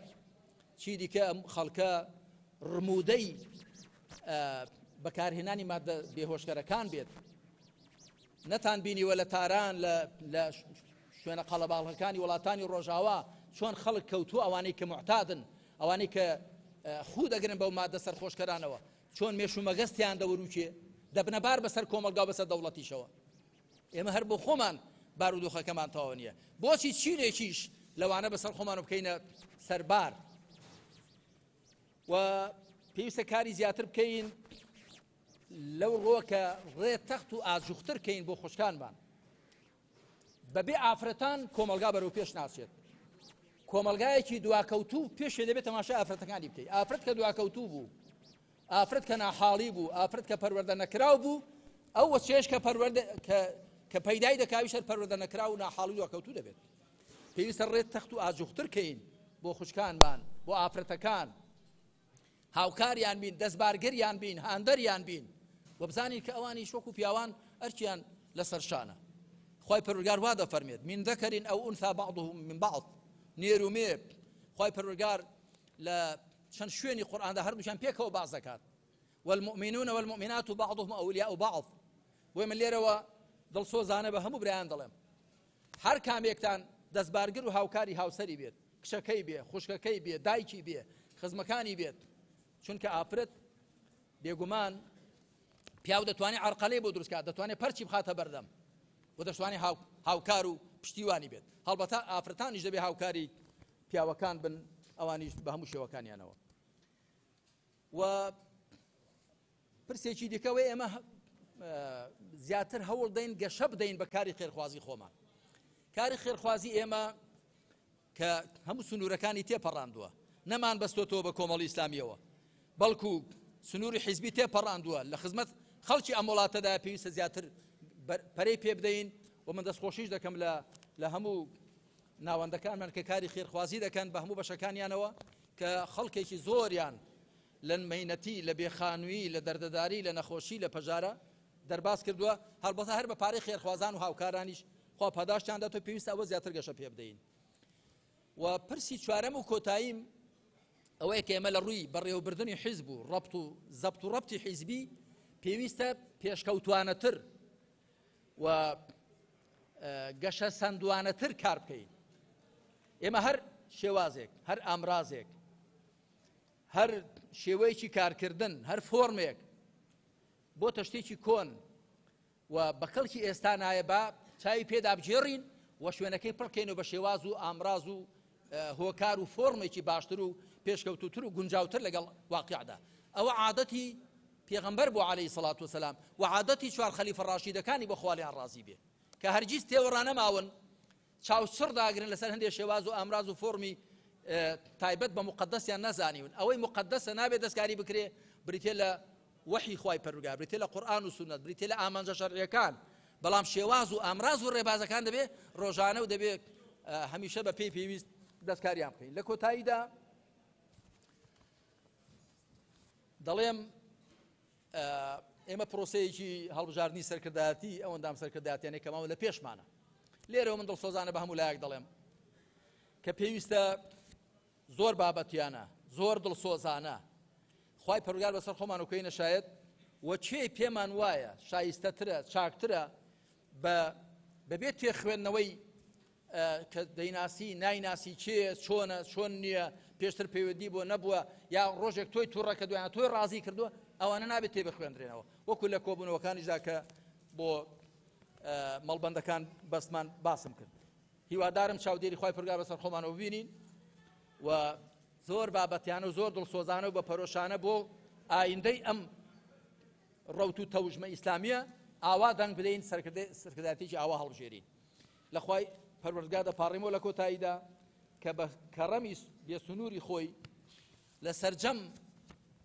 چی دیکە ئەم خەڵکە ڕمودەی بەکارهێنانی مادە بێهۆشکەرەکان بێت نەتان بینیوە لە تاران لە لە شوێنە قەڵەباڵغەکانی وڵاتانی ڕۆژاوا چۆن خەڵک کەوتووە ئەوانەی کە معتادن ئەوانەی کە خوو دەگرن بەو مادە سەرخۆشکەرانەوە چۆن مێش و مەگەستیان دەوروکێ دەبنە بار بەسەر کۆمەڵگا بەسەر دەوڵەتیشەوە ئێمە هەر بۆ خۆمان بارودۆخەکەمان تەواو نییە بۆچی چینێکیش لەوانە بەسەر خۆمان بکەینە سەربار و پێویستە کاری زیاتر بکەین لەو ڕووە کە ڕێ تەخت و ئاجوختر کەین بۆ خوشکانمان. بەبێ ئافرەتان کۆمەڵگا بەرەو پێش ناچێت. کۆمەڵگایەکی دواکەوتوو پێشێ دەبێت تەماشای ئافرەتەکانی بکەیت. ئافرەت کە دواکەوتوو بوو، ئافرەت کە ناحاڵی بوو، ئافرەت کە پەروەردە نەکراو بوو، ئەو وەچێش کە پەروەردە کە کە پەیدای دەکاویش هەر پەروەردە نەکراو و ناحاڵی دواکەوتوو دەبێت. پێویستە ڕێ تەخت و ئاجوختر کەین بۆ خوشکانمان، بۆ ئافرەتەکان. هاوکاریان بین، دەستبارگریان بین، هاندەریان بین و بزانین کە ئەوانیش وەکو پیاوان ئەرکیان لەسەر شانە. خوای پەروەردگار وا دەفەرمێت، من ذکر او انثی بعضهم من بعض، نێر و مێ، خوای پەروەردگار لە چەند شوێنی قورئاندا هەردووکیان پێکەوە باس دەکات، والمؤمنون والمؤمنات بعضهم اولیاء بعض. بۆیە من لێرەوە دڵسۆزانە بە هەموو برایان دەڵێم هەر کامێکتان دەستبارگر و هاوکاری هاوسەری بێت، کچەکەی بێ، خوشکەکەی بێ، دایکی بێ، خزمەکانی بێت، چونکە ئافرەت بێگومان پیاو دەتوانێت عەرقەلەی بۆ دروست کات، دەتوانێت پەرچی بخاتە بەردەم و دەشتوانێت هاوکار و پشتیوانی بێت. هەڵبەتە ئافرەتانیش دەبێ هاوکاری پیاوەکان بن، ئەوانیش بە هەموو شێوەکانیانەوە. و پرسێکی دیکە ئەوەیە ئێمە زیاتر هەوڵ دەین گەشە بدەین بە کاری خێرخوازی خۆمان. کاری خێرخوازی ئێمە کە هەموو سنوورەکانی تێپەڕاندووە، نەمان بەستۆتەوە بە کۆمەڵی ئیسلامیەوە، بەڵکو سنووری حیزبی تێپەڕاندووە، لە خزمەت خەڵکی ئەم وڵاتەدا پێویستە زیاتر پەرەی پێ بدەین و من دەستخۆشیش دەکەم لە هەموو ناوەندەکانمان کە کاری خێرخوازی دەکەن بە هەموو بەشەکانیانەوە کە خەڵکێکی زۆریان لە مەینەتی، لە بێخانوویی، لە دەردەداری، لە نەخۆشی، لە پەژارە دەرباز کردووە، هەڵبەتە هەر بە پارەی خێرخوازان و هاوکارانیش خوا پاداشتیان داتەوە، پێویستە ئەوە زیاتر گەشە پێ بدەین. و پرسی چوارەم و کۆتاییم ئەوەیە کە ئێمە لە ڕووی بەڕێوەبردنی حیزب و ڕەبت و زەبت و ڕەبتی حیزبی پێویستە پێشکەوتوانەتر و گەشە سەندوانەتر کار بکەین. ئێمە هەر شێوازێک، هەر ئامرازێک، هەر شێوەیەکی کارکردن، هەر فۆرمێک بۆتە شتێکی کۆن و بە کەڵکی ئێستا نایە با چاوی پێدا بگێڕین و شوێنەکەی پڕکەین و بە شێواز و ئامراز و هۆکار و فۆرمێکی باشتر و پێشکەوتوتر و گونجاوتر لەگەڵ واقعدا. ئەوە عادەتی پێغەمبەر بوو عەلەیهی سەڵات وسەلام و عادەتی چوار خەلیفە ڕاشیدەکانی بۆ خوا لێیان ڕازی بێ کە هەرگیز تێوەڕانەماون چاو چڕ داگرن لەسەر هەندێک شێواز و ئامراز و فۆرمی تایبەت بە موقەدەسیان نەزانیون. ئەوەی موقەدەسە نابێت دەستکاری بکرێ، بریتیە لە وەحی خوای پەروەردگار، بریتیە لە قورئان و سوننەت، بریتیە لە ئامانجە شەرعیەکان، بەڵام شێواز و ئامراز و ڕێبازەکان دەبێ ڕۆژانە و دەبێ هەمیشە بە پێی پێویست دەستکاریان بکەین. لە کۆتاییدا دەڵێم ئێمە پرۆسەیەکی هەڵبژاردنی سەرکردایەتی ئەو ئەندام سەرکردایەتیانەی کە ماوە لە پێشمانە. لێرەوە من دڵسۆزانە بە هەموو لایەک دەڵێم کە پێویستە زۆر بابەتیانە، زۆر دڵسۆزانە خوای پەروەردگار بەسەر خۆمان و کەینە شایەت و کێ پێمان وایە شایستەترە، چاکترە بە بەبێ تێخوێندنەوەی کە دەیناسی نایناسی کێیە چۆنە چۆن نییە پێشتر پەیوەندی بۆ نەبووە یا ڕۆژێک تۆی تووڕە کە دوایان تۆی ڕازی کردووە ئەوانە نابێت تێ بخوێندرێنەوە وەکو لە کۆبوونەوەکانیشدا کە بۆ مەڵبەندەکان بەستمان باسم کرد هیوادارم چاودێری خوای پەروەردگار بەسەر خۆمانەوە ببینین و زۆر بابەتیانە و زۆر دڵسۆزانە و بە پەرۆشانە بۆ ئایندەی ئەم ڕەوت و تەوژمە ئیسلامیە ئاوا دەنگ بدەین سەرکردایەتێکی ئاوا هەڵبژێرین لە خوای پەروەردگار دەپاڕێمەوە لە کۆتاییدا کە بە کەڕەمی بێسنووری خۆی لە سەرجەم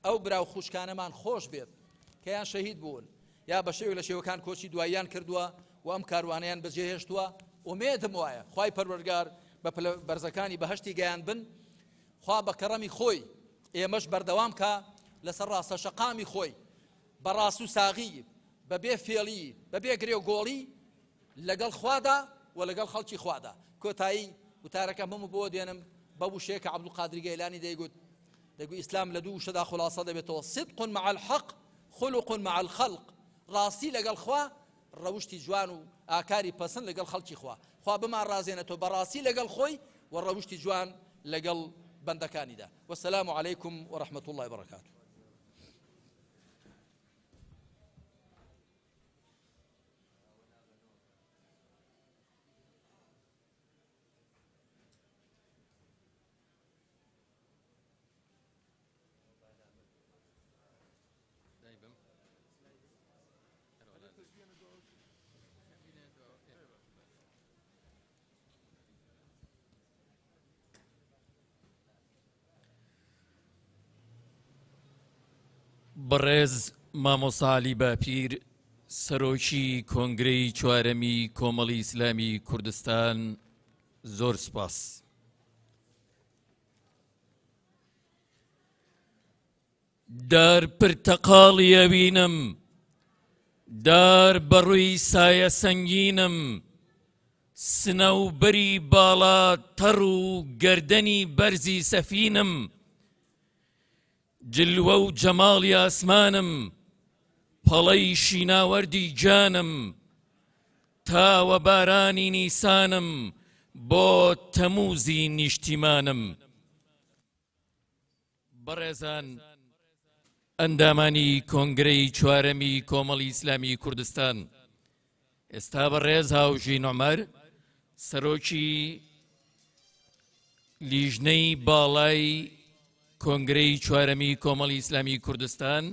ئەو برا و خوشکانەمان خۆش بێت کە یان شەهید بوون یا بە شێوەیەک لە شێوەکان کۆچی دواییان کردووە و ئەم کاروانەیان بەجێهێشتووە ئومێدم وایە خوای پەروەردگار بە پلە بەرزەکانی بەهەشتی گەیاندبن خوا بە کەڕەمی خۆی ئێمەش بەردەوام کا لەسەر ڕاستە شەقامی خۆی بە ڕاست و ساغی بە بێ فێڵی بە بێ گرێ و گۆڵی لەگەڵ خوادا و لەگەڵ خەڵکی خوادا. کۆتایی وتارەکەم هەموو بۆ دێنم بە وشەیەک کە عەبدولقادری گەیلانی دەیگوت، دەیگوت ئیسلام لە دوو وشەدا خولاصە دەبێتەوە، صدق مع الحق خلق مع الخلق، ڕاستی لەگەڵ خوا، ڕەوشتی جوان و ئاکاری پەسند لەگەڵ خەڵکی خوا. خوا بمانڕازێنێتەوە بە ڕاستی لەگەڵ خۆی و ڕەوشتی جوان لەگەڵ بەندەکانیدا. والسلام علیکم ورحمة اللە وبرکاته. بەڕێز مامۆستا عەلی باپیر سەرۆکی کۆنگرەی چوارەمی کۆمەڵی ئیسلامی کوردستان زۆر سپاس. دار پرتەقاڵی ئەوینم دار بەڕووی سایە سەنگینم سنەوبەری باڵا تەڕ و گەردەنی بەرزی سەفینم جلوە و جەماڵی ئاسمانم پەڵەی شیناوەردی گیانم تاوە بارانی نیسانم بۆ تەموزی نیشتیمانم. بەڕێزان ئەندامانی کۆنگرەی چوارەمی کۆمەڵی ئیسلامی کوردستان، ئێستا بەڕێز هاوژین عومەر سەرۆکی لیژنەی باڵای کۆنگرەی چوارەمی کۆمەڵی ئیسلامی کوردستان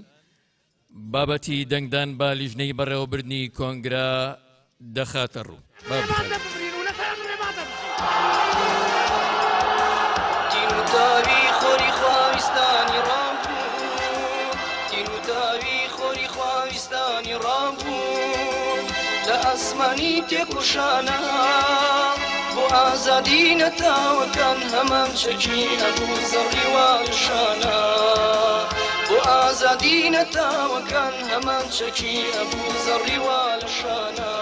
بابەتی دەنگدان بە لیژنەی بەڕێوەبردنی کۆنگرە دەخاتە ڕوو. بۆ ئازادی نەتەوەکان هەمان چەکی ئەبوو زەڕی وا لە شانە.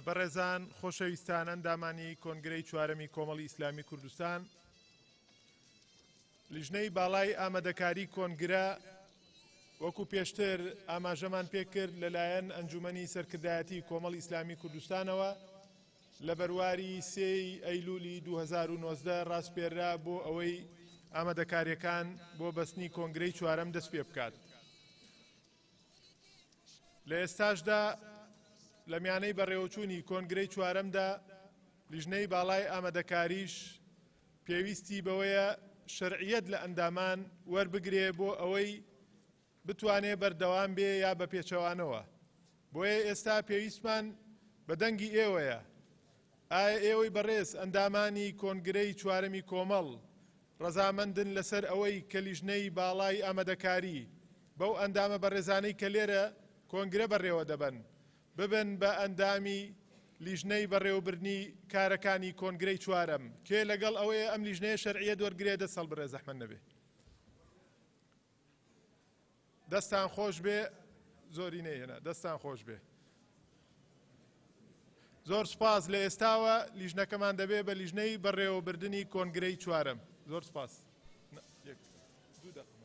بەڕێزان خۆشەویستان ئەندامانی کۆنگرەی چوارەمی کۆمەڵی ئیسلامی کوردستان لیژنەی باڵای ئامادەکاری کۆنگرە وەکو پێشتر ئاماژەمان پێکرد لەلایەن ئەنجومەنی سەرکردایەتی کۆمەڵی ئیسلامی کوردستانەوە لە بەرواری سێی ئەیلولی 2019 ڕاسپێررا بۆ ئەوەی ئامادەکاریەکان بۆ بەستنی کۆنگرەی چوارەم دەست پێ بکات. لە ئێستاشدا لە میانەی بەڕێوەچوونی کۆنگرەی چوارەمدا لیژنەی باڵای ئامادەکاریش پێویستی بەوەیە شەرعیەت لە ئەندامان وەربگرێ بۆ ئەوەی بتوانێ بەردەوام بێ یا بە پێچەوانەوە. بۆیە ئێستا پێویستمان بە دەنگی ئێوەیە. ئایا ئێوەی بەڕێز ئەندامانی کۆنگرەی چوارەمی کۆمەڵ ڕەزامەندن لەسەر ئەوەی کە لیژنەی باڵای ئامادەکاری بەو ئەندامە بەڕێزانەی کە لێرە کۆنگرە بەڕێوە دەبەن ببن بە ئەندامی لیژنەی بەڕێوەبردنی کارەکانی کۆنگرەی چوارەم؟ کێ لەگەڵ ئەوەیە ئەم لیژنەیە شەرعیەت وەرگرێ دەست هەڵبڕێ زەحمەت نەبێ. دەستان خۆش بێ زۆری نەیهێنا دەستان خۆش بێ زۆر سپاس لە ئێستاوە لیژنەکەمان دەبێ بە لیژنەی بەڕێوەبردنی کۆنگرەی چوارەم زۆر سپاس دوو دەقە.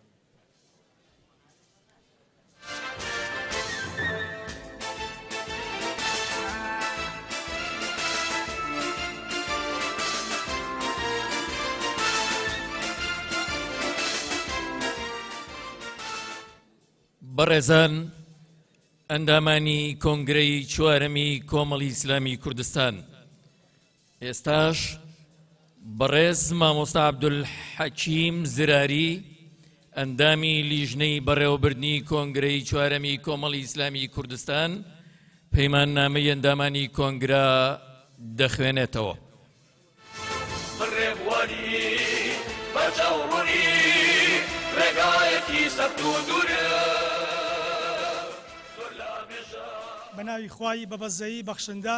بەڕێزان ئەندامانی کۆنگرەی چوارەمی کۆمەڵی ئیسلامی کوردستان، ئێستاش بەڕێز مامۆستا عەبدولحەکیم زراری ئەندامی لیژنەی بەڕێوەبردنی کۆنگرەی چوارەمی کۆمەڵی ئیسلامی کوردستان پەیماننامەی ئەندامانی کۆنگرە دەخوێنێتەوە. ڕێبواری بەرچاو ڕوونی ڕێگایەکی سەخت و دوورە زۆر لامێژە. بە ناوی خوای بەبەزەیی بەخشندە.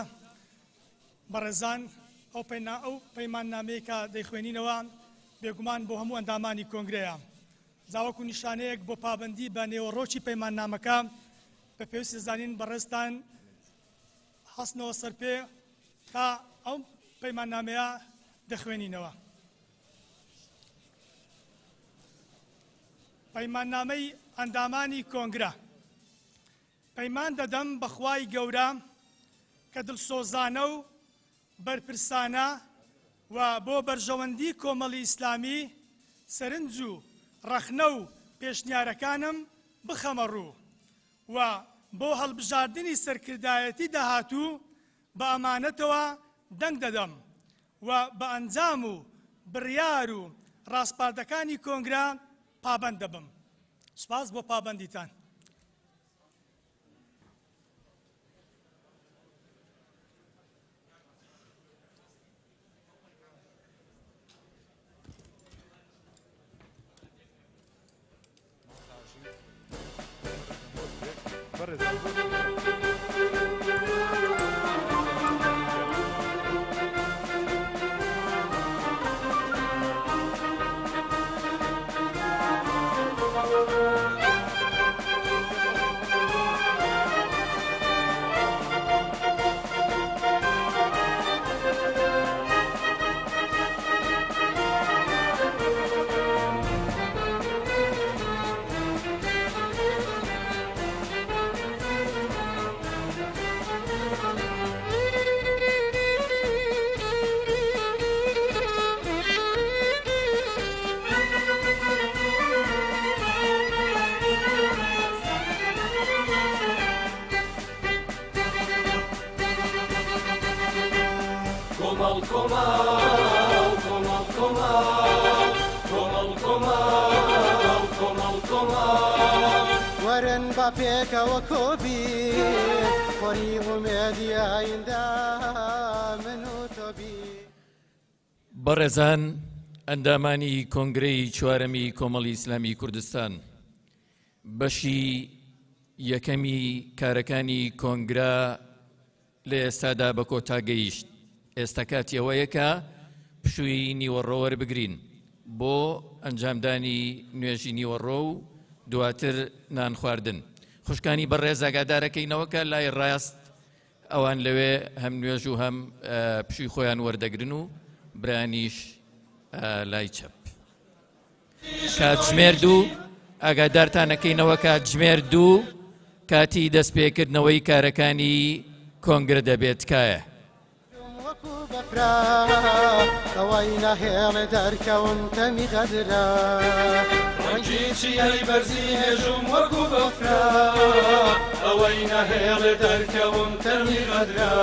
بەڕێزان ئەو ئەو پەیماننامەیە کە دەیخوێنینەوە بێگومان بۆ هەموو ئەندامانی کۆنگرەیە، جا وەکو نیشانەیەک بۆ پابەندی بە نێوەڕۆکی پەیماننامەکە بە پێویست دەزانین بەڕێزتان هەستنەوە سەرپێ تا ئەو پەیماننامەیە دەخوێنینەوە. پەیماننامەی ئەندامانی کۆنگرە. پەیمان دەدەم بە خوای گەورە کە دڵسۆزانە و بەرپرسانە و بۆ بەرژەوەندی کۆمەڵی ئیسلامی سەرنج و ڕەخنە و پێشنیارەکانم بخەمە ڕوو و بۆ هەڵبژاردنی سەرکردایەتی داهاتوو بە ئەمانەتەوە دەنگ دەدەم و بە ئەنجام و بڕیار و ڕاسپاردەکانی کۆنگرە پابەند دەبم. سوپاس بۆ پابەندیتان. کۆمەڵ کۆمەڵ کۆمەڵ کۆمەڵ کۆمەڵ کۆمەڵ کۆمەڵ کۆمەڵ. وەرن با پێکەوە کۆبی خۆری ئومێدی ئایندە من و تۆ بی. بەڕێزان ئەندامانی کۆنگرەی چوارەمی کۆمەڵی ئیسلامی کوردستان، بەشی یەکەمی کارەکانی کۆنگرە لە ئێستادا بە کۆتا گەیشت. ئێستا کاتی ئەوەیە کە پشووی نیوەڕۆ وەربگرین بۆ ئەنجامدانی نوێژی نیوەڕۆ و دواتر نان خواردن. خوشکانی بەڕێز ئاگادارەکەینەوە کە لای ڕاست ئەوان لەوێ هەم نوێژ و هەم پشووی خۆیان وەردەگرن و برایانیش لای چەپ. کاتژمێر 2 ئاگادارتانەکەینەوە کاتژمێر 2 کاتی دەستپێکردنەوەی کارەکانی کۆنگرە دەبێت. تکایە. وەکو بەفرا ئەوەی نەهێڵێ دەرکەوم تەمی غەدرا. ڕەنگی چیای بەرزی هێژوم وەکو بەفرا ئەوەی نەهێڵێ دەرکەوم تەمی غەدرا.